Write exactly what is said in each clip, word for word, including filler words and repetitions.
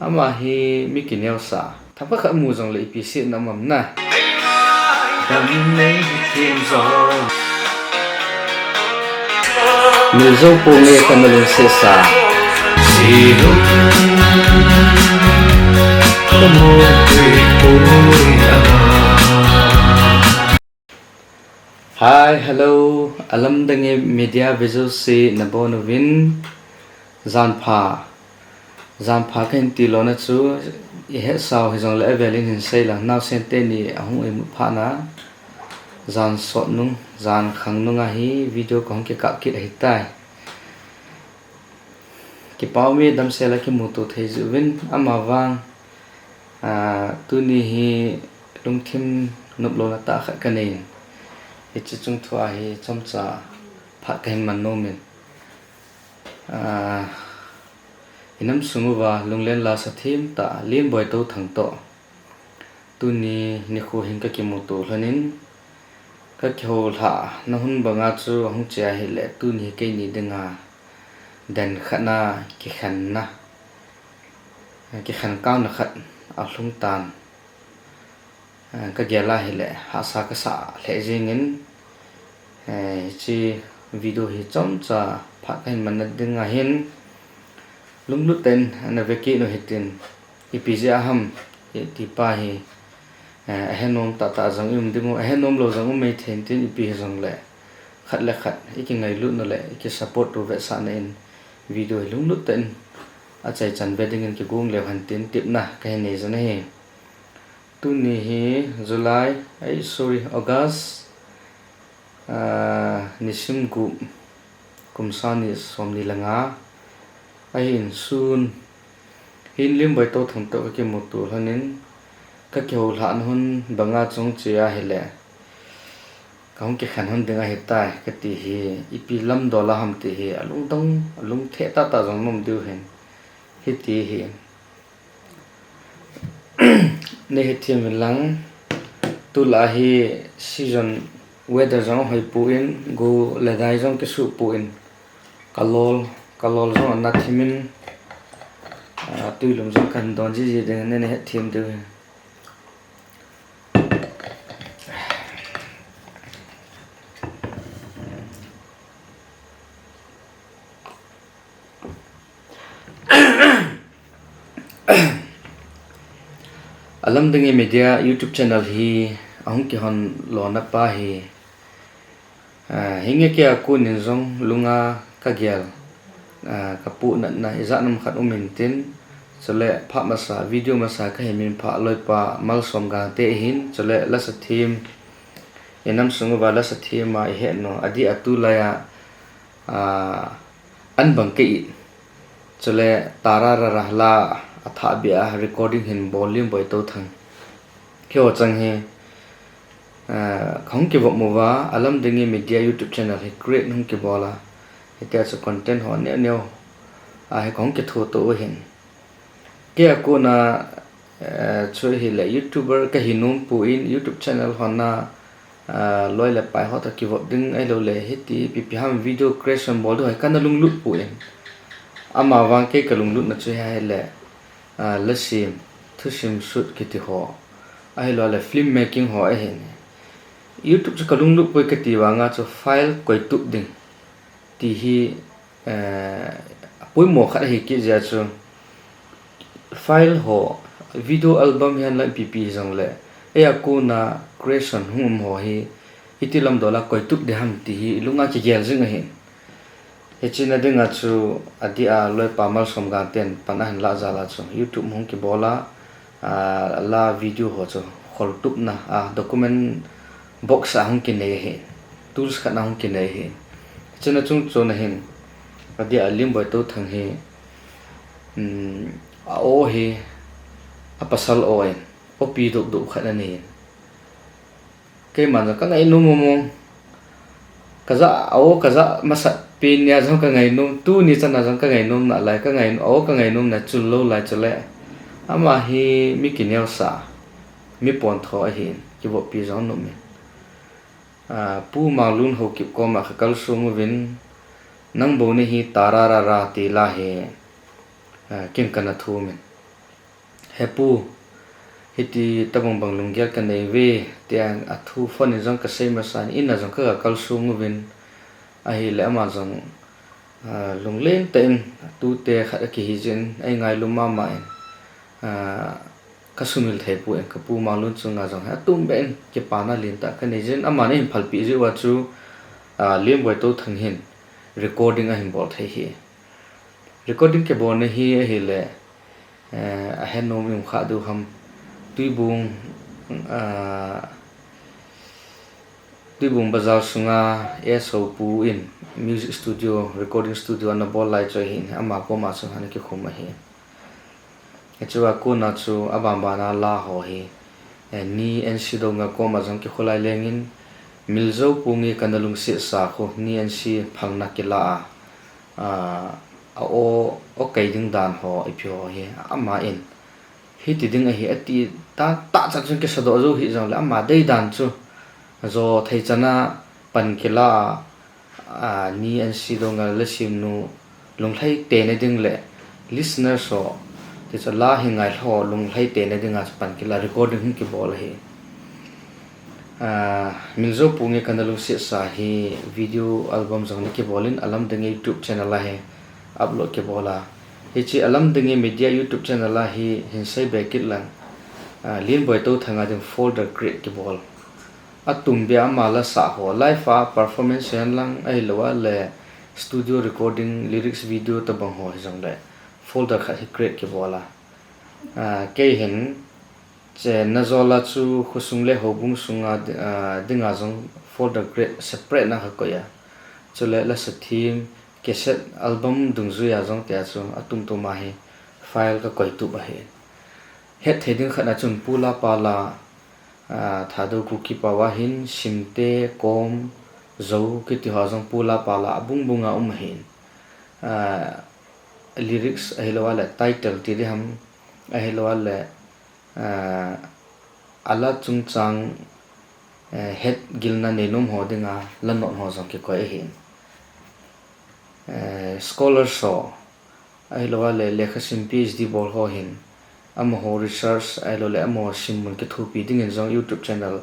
Ama hi mi kineosa. Themkhat khat mu jongle ipi seinom am na. Dam nei hi thim jo. Mizo pu nge kana lungsetsa. Silum. Kamu tui pui ama. Hi, hello. Alamdange Media vea jouse nabonuvin. Janpha. Janpha kahin tilona chu, ihetsau hijongle avelin hin seilang, naosen teni ahung imut phatna. Jan sot nung, jan khang nunga hi video kahung kikap kit ahitai. Kipa ume, damsela kimuto thei jeh uvin, amavang, ah, tuni hi lungthim noplouna tah khat kanei in. Hiche chungthua hi chomcha phat kahin man nomin. Ah, inam sung uva lunglen lasa themtah Lenboi Touthang toh tuni nikho hin kakimuto lhonin, kakihoulhahna hun banga chu ahung che ahile, tuni hi keini dinga den khatna kikhenna, kikhen kauna khat alhung tan. Kagel ahile hahsa kasah lheh jengin, hiche video hi chomcha phat kahin manna dinga hin lunglut tah in ana vekit u hitin, ipi jeh a ham, iti pa hi, ahenom tahtah jong i um dingu, ahenom lou jong um maithei intin, ipi hijongle khat le khat ikingailutna le ikisupport u vetsahna in video hi lunglut tah in achaichan ve dingin kigong leu hen tin tepna kahin nei jin ahi. Tuni hi July, ai, sorry, August, ah, nisim gup, kum sang ni somni le nga ahin, sun hin Lenboi Touthang toh kakimuto lhonin, kakihoulhahna hun banga chu che ahile kahung kikhen hun ding ahitai kati hi, ipi lamdol a ham ti hi alungdong, alungtheh tahtah jong nom diu hin, hiti hi nei hethem uvin lang. Tulai hi season, weather jong ahoipoi, go le dai jong kisuhpoi, kalol, kalol jong ana thimin, ah, twilum jong kahin don jiji ding, nei hethem diu hin. Alamdange Media YouTube channel hi ahung kihon lona pa hi, ah, hinge kei a konin jong lunga kagel, ah, kapuhnatna ijat ham khat um intin, chule phat masa, video masa kahin min pha loipa Malsom Gangte ahin, chule lasa them, inam sung uva lasa them a ihet nom, adeh a tulai a, ah, an bang kei, chule tararara la athahbeh a recording hin bol Lenboi Touthang. Keiho chang hi, ah, kahung kivop uva, Alamdange Media YouTube channel hi create hung kibol a, hitia chu content ho neo neo ahi kahung kithoto u hin. Kei a kona, eh, chu hile YouTuber kahi nompoi, YouTube channel honna, ah, loi le pai ho toh kivop ding ahiloule hiti ipi ipi ham video creation bol diu hi kana lunglut poi. Amavang kei kalunglutna chu hi ahile, ah, lasem, thusim shoot kiti ho, ahiloule film making ho ahin. YouTube chu kalunglut poi kati vanga chu file koitup ding ti hi, eh, apoimo khat ahi kit jeh a chu file ho, video album hihen lang ipi ipi hijongle, eia kona creation hung um ho hi iti lamdol a koitup ding ham ti hi ilunga kigel jing ahin. Hiche na dinga chu adeh a loipa Malsom Gangten pan ahin lah jal a chu YouTube hung kibol a, ah, la video ho chu kholtupna, ah, document box a hung kinei ahi, tools khat a hung kinei ahi. Hiche na chung chon ahin, adeh a Lenboi Touthang hi, um, a o hi apasal o in, opi dopdop khat anei in. Keiman jong kangainom mong mong. Kajah, a o kajah masat pen nia jong kangainom, tuni chana jong kangainom nalai, kangai, a o kangainom na chul lou lai chule. Ama hi mi kineosa, mi pontho ahin, kivoppi jong nom in. Ah, Pu Manglun Haokip koma kakalsong uvin, nang bou nahi tararara ti la hi, ah, ken kana thumin. He pu, hiti tabang bang lunggel kanei uve, tia athu phone in jong kasei masa in, in a jong kaga kalsong uvin, ahile ama jong, ah, lunglen tah in, tute khat akihi jin, eingailu mama in, ah, kasumil thei poi, kapu Manglun chunga jong, atum beh in, kipana lentah kanei jin, aman eihin phalpeh jeh uva chu, ah, Lianboi Touthang hin recording ahin bol thei ahi. Recording kibolna hi ahile, eh, ahenom i um kha diu ham, Tuibung, ah, Tuibung Bazar sunga S O pu in music studio, recording studio ana bol lai chu ahin, ama koma chu ana kikhum ahi. Hichea kona chu abanbana la ho hi, eh, Ni N C Doungel koma jong kikholai lengin, Miljo pu nge kana lungsetsa khu, Ni N C phalna kila a, a, a aw, aw kei ding dan ho, ipi ho hi, ama in. Hiti ding ahi ati, ta, tahsa chun kisadoh jou hih jongle, ama dei dan chu, jo thei chana pan kila a, a, Ni N C Doungel lhasim nu, lunglhai tena ding le listeners ho, tichu la hi ngailha ho lunglhai tena dinga chu pan kila recording hung kibol ahi. Ah, Miljo pu nge kana lungsetsa hi video album jong ana kibol in Alamdange YouTube channel a hi upload kibol a. Hiche Alamdange Media YouTube channel a hi hin seibe kit lang, ah, Lianboi Touthang a ding folder create kibol. Atum beh a ama la sah ho, live a performance hihen lang ahilou a le studio recording, lyrics video tabang ho hijongle folder khat hi create kibol a. Ah, kei hin, che, na jol a chu khosung le houbung sunga di-, ah, dinga jong folder create separate na kakoi a. Chule lasa thim, cassette, album dungjui a jong tia chu atum tum a hi file kakoi tup ahi. Hetthei ding khat na chun Pu La Pa La, ah, Thadou Kuki pao a hin, Simte, Kom, Zou, kiti ho jong Pu La Pa La abung bung a um ahin. Ah, lyrics ahilou a le title ti ding ham, ahilou a le, ah, ala chungchang, eh, hetgilna neinom ho dinga la note ho jong kikoi ahin. Eh, scholars ho, ahilou a le lekhasim P H D bol ho hin, amaho research, ahilou le amaho simmun kithopi dingin jong YouTube channel,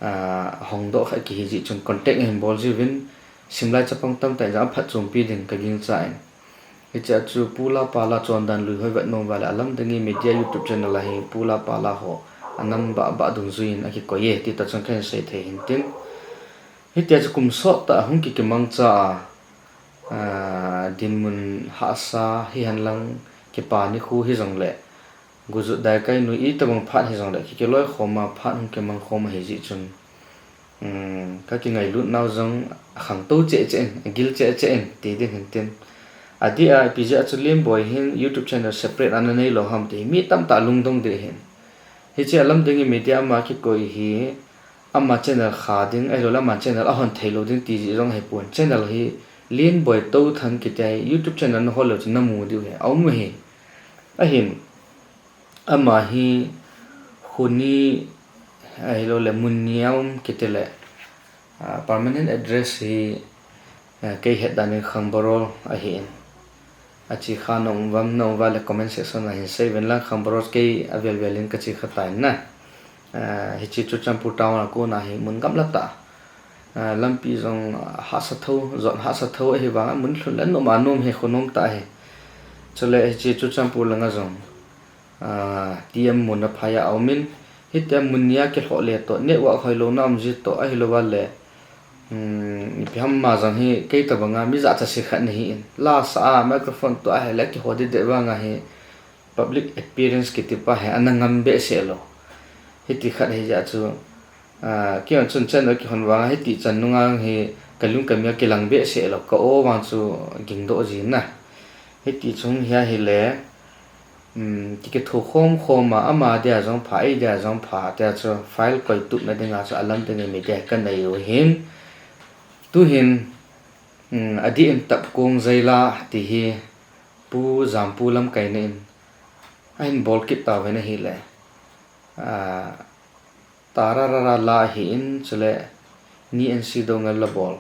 ah, hongdoh kha kihi jeh chun contact ahin bol jiuvin, simlai chapang tamtah in jong aphatchompi ding kagingchan. Hichea chu Pu La Pa La chondan lui hoi vet nom uva le Alamdange Media YouTube channel a hi Pu La Pa La ho anam bah bah dungjui in akikoi e, ti toh chun kahin sei thei hintin. Hitia chu kum sot tah hung kikimangcha a, ah, dinmun hahsa hihen lang kipa nikho hijongle, gujut daikai nui itobang phat hijongle, kikiloi khom a phat hung kimang khom ahi jeh chun, um, kakingailut nau jong akhangtou cheh cheh in, agil cheh cheh in, ti ding hintin. Adeh a, ipi jeh a chu Lianboi hin YouTube channel separate ana neilou ham ti hi mi tamtah lungdong ding ahin. Hiche Alamdange Media ama kikoi hi, ama channel kha ding, ahilou le ama channel ahon theilou ding ti jeh jong ahipon. Channel hi Lianboi Touthang kiti hi YouTube channel nahol leu chun namu diu ahi, aum ahi. Ahin, ama hi khoni, ahilou le mun ni a um kiti le, ah, permanent address hi, ah, kei het dan in Khangbarol ahin. Ache kha na um uvam, na um uva le comment section a hin sei uvin lang, Khangbarol kei avel vel in kache kha tan na. Ah, hiche Churachandpur town a kona hi mun gamla tah. Ah, lampi jong hahsa tho, jot hahsa tho ahivanga mun lhun le nom a nom hi, khonom tah ahi. Chule hiche Churachandpur langa jong, ah, T M mun aphai a aumin, hitia mun nia kilhoh le toh, network hoilouna um ji toh, ahilou va le, um, ipi ham ama jong hi kei tobanga mi jachat se khat nahin. La sa a microphone toh ahile kiho deh deh vanga hi public appearance kiti pa hi ana ngam behseh lou. Hiti khat ahi jeh chun, ah, kei chun channel kihon vanga hiti chan nunga hi kalung kamel kilang behseh lou, ka aw vang chu gingdoh jin na. Hiti chung hi ahile, um, ki, kitho khom khom a, ama dia jong pha, ei dia jong pha, tia chu file koi tupna dinga chu Alamdange Media kanei u ahin. Tuhin, um, adeh in Tapkong Jaila ti hi Pu Jampu lamkaina in ahin bol kit tauvin ahile, ah, Tararara la ahin, chule Ni N C Doungel la bol,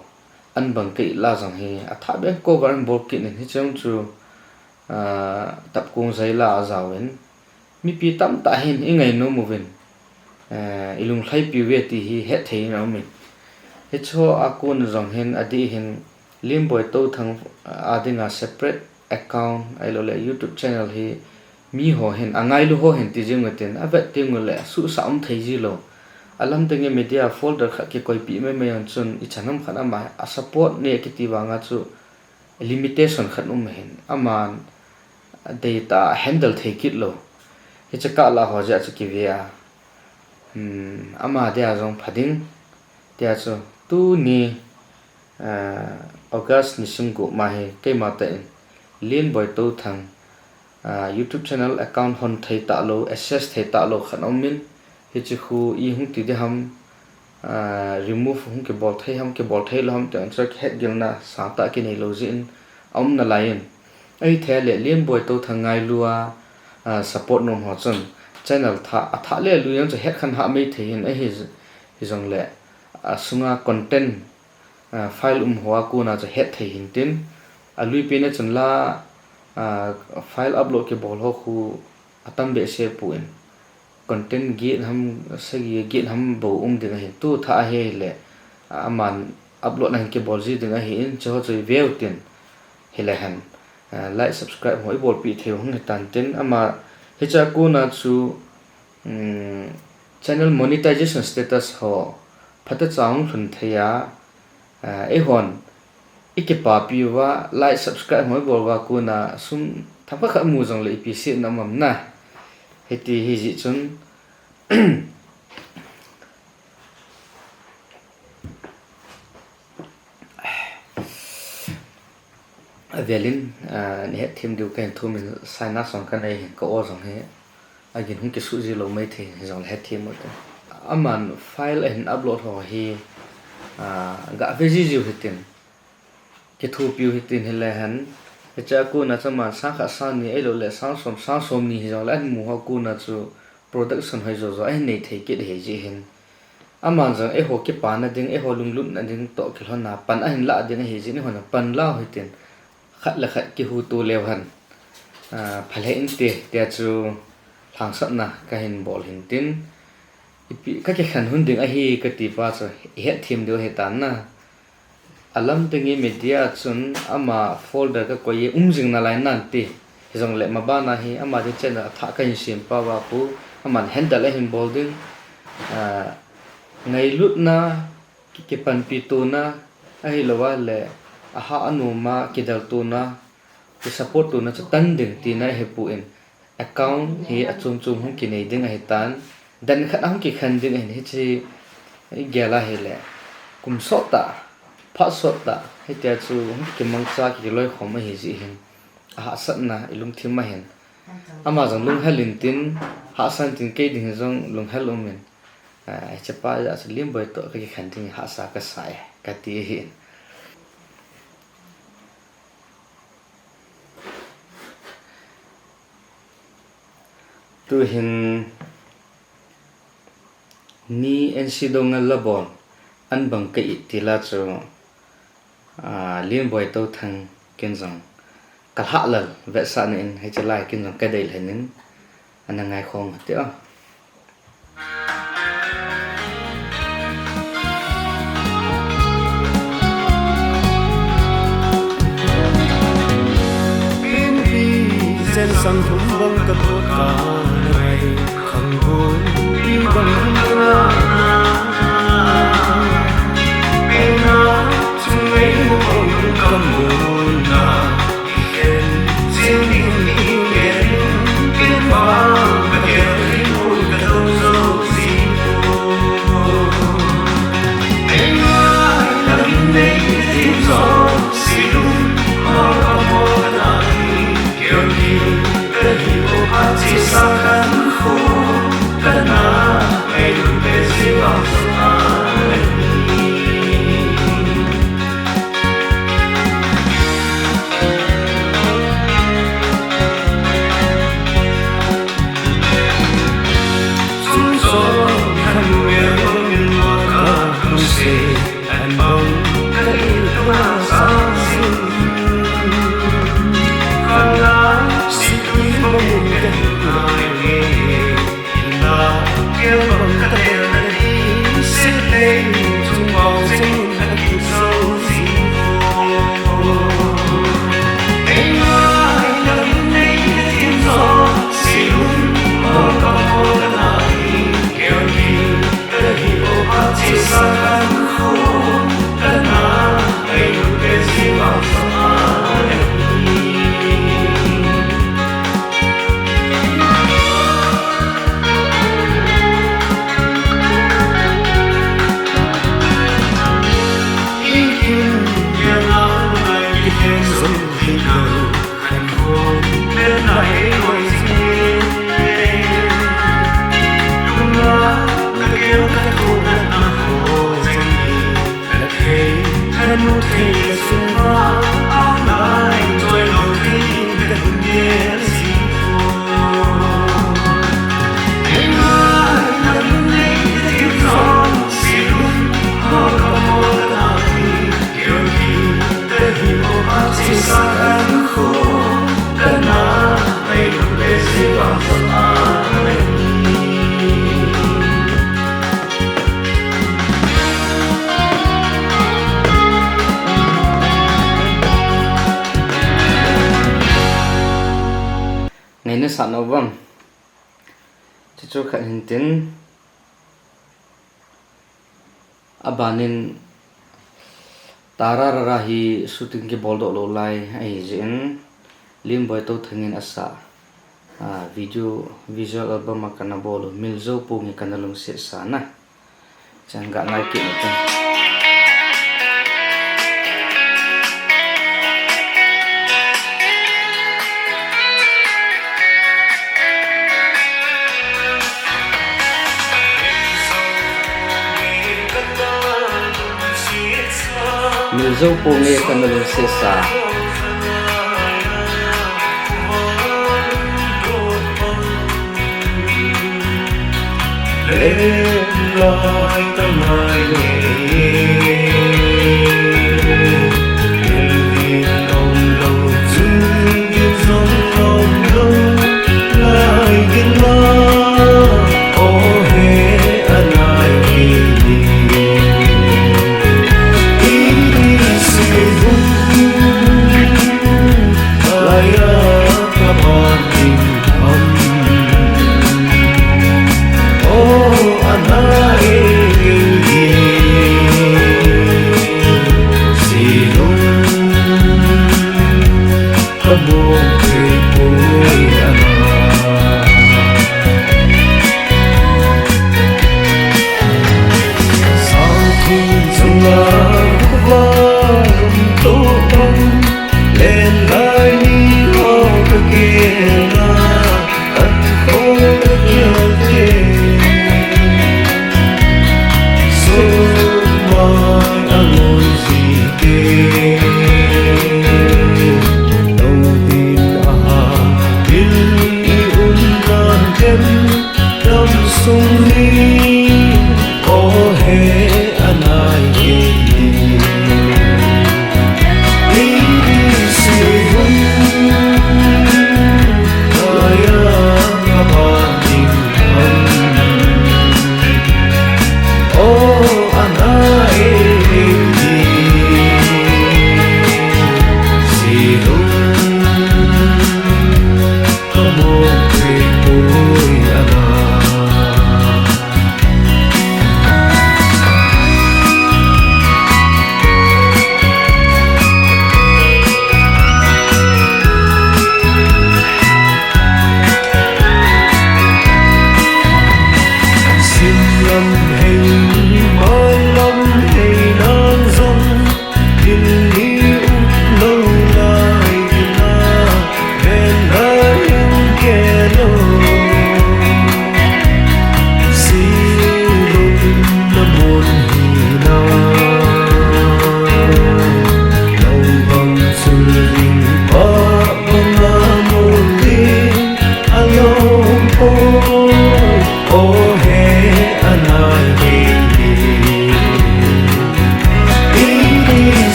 An Bang Kei la jong hi athah beh in cover ahin bol kit in, hiche jong chu, ah, Tapkong Jaila a ajaovin, mipi tamtah hin i ngainom uvin, eh, i lunglhaipi uve ti hi hetthei in a um in. Hicho a kon jong hin adih hin Limboi Touthang a dinga separate account ahilouleh YouTube channel hi miho hin, angailu ho hin ti jing utin, avet teng uleh suhsah um thei jilou. Alam ding a media folder khat kikoipi maimai un chun ichan ham khat ama a support nei kiti vanga chu limitation khat um hin, aman deitah a handle thei kit lou. Hiche kah lah ho jeh a chu kive a, hmm, ama dia jong pha ding tia chu tuni, ah, August ni sung gup ma hi keima tah in Limboi Touthang, ah, YouTube channel account hon thei talou, access thei talou khat um in, hiche khu i hung ti ding ham, ah, remove hung kibol thei ham, kibol thei lou ham ti chu kihetgilna sangtah kinei lou jeh in a um nalai in. Ahithei leh Limboi Touthang ngailu a, ah, support nom ho chun channel thah, athah le alui jong chu het khen hah mai thei hin ahi, hijongleh asunga content, ah, file um ho a kona chu hetthei hin tin. Alui pen a chun la, ah, file upload kibol ho khu atam behseh poi. Content get ham, sagi get ham bou um ding ahin. Tu thah ahileh, ah, aman upload na hin kibol ji ding ahin, chuho chu i veu tin. Hileh hen, ah, like, subscribe ho i bolpi thei u hung hitan tin. Ama hiche a kona chu, um, channel monetization status ho phatecha hung lhun thei a, ah, eihon i kipapi uva, like, subscribe ho i bol uva kona sum themkhat khat mu jongleh ipi setna um am na. Hiti hi jeh chun avel in, ah, nei hetthem diu kahin thum in, saina song kanei hin ka aw jong hi agin hung kisuh ji lou mai thei, hijongleh hetthem u tin. Aman file ahin upload ho hi, ah, gave ji jiu hitin, kithopiu hitin, hileh hen hiche a kona chu aman sang khat sang ni ahilouleh sang som, sang som ni hijongleh ahin mu ho kona chu production hoi jojo ahin nei thei kit ahi jeh hin. Aman jong eiho kipana ding, eiho lunglutna ding toh kilhonna pan ahin lah ding ahi jeh in, eihon pan lau hitin, khat le khat kihuto leu hen, ah, phalheh inte tia chu lhangsapna kahin bol hin tin. Ipi, kakikhen hun ding ahi kati pa chu i hetthem diu ahitan na. Alam ding a media chun ama folder kakoi e, um jing nalai nan ti. Hijongleh mabana hi ama ding channel athah kahin sem pau va khu, aman handle ahin bol ding, ah, ngailutna, ki, kipanpi tona, ahilouva leh ahah anom a kidel tona, ki support tona chu tan ding tina ahipoi. Account hi achom chom hung kinei ding ahitan, dan khat a hung kikhen ding ahin, hiche i gel a hileh kum sot tah, phat sot tah hitia chu hung kimangcha, kiloikhom ahi jeh hin, ahahsatna i lungthim ahin. Ama jong lunghel in tin, hahsa in tin, kei ding jong lunghel um in, ah, hiche pa jeh a chu Limboi toh kakikhen ding hahsa kasa e kati ahin. Tuhin ni N C Doungel la bol, an bang ka it ti la chu, ah, Limboi Touthang ken jong ka lhah lel vetsahna in, hiche lai ken jong ka dei lheh in, ana ngaikhom u hite o. Jen sang thum bang ka thot ka ngai, khang bun pi bang ka na. Pen na chung ngai mu bang kam bun na. Sa nau vang. Chuchu khat hin tin. Abanin Tararara hi shooting kibol doh lou lai ahi jeh in Limboi Touthang in asa, a, video visual album a kana bol u Miljo Pung hi kana lungset sa na. Chang ga ngai kit na chang. Miljo Pung e kana lungset sa.